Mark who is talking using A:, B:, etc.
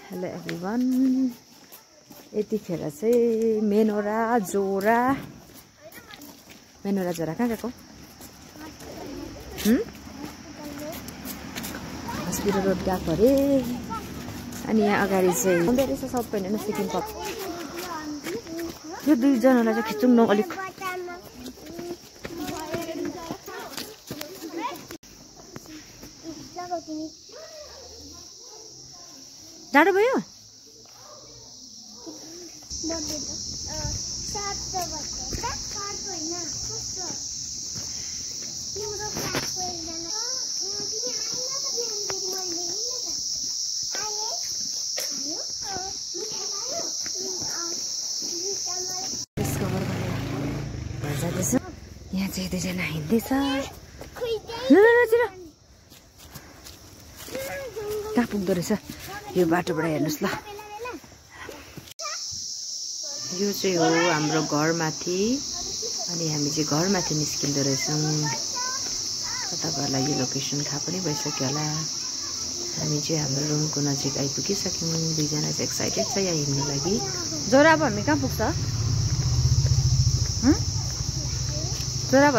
A: hello everyone यतिखेर चाहिँ minora जोरा कहाँ गएको हस्पिटल रोड गएको अरे अनि यहाँ अगाडि चाहिँ हुँदो रहेछ सबै हैन सिक्किम कप यो दुईजनालाई चाहिँ खिचौँ न अलिक जाडो भयो यहाँ चाहिँ दुईजना हिँड्दैछ कहाँ पुग्दो रहेछ यो बाटोबाट हेर्नुहोस् ल यो चाहिँ हो हाम्रो घरमाथि अनि हामी चाहिँ घरमाथि निस्किँदो रहेछौँ तपाईँहरूलाई यो लोकेसन थाहा पनि भइसक्यो होला हामी चाहिँ हाम्रो रुमको नजिक आइपुगिसक्यौँ दुईजना चाहिँ एक्साइटेड छ यहाँ हिँड्नु लागि जोरा अब हामी कहाँ पुग्छ जोरा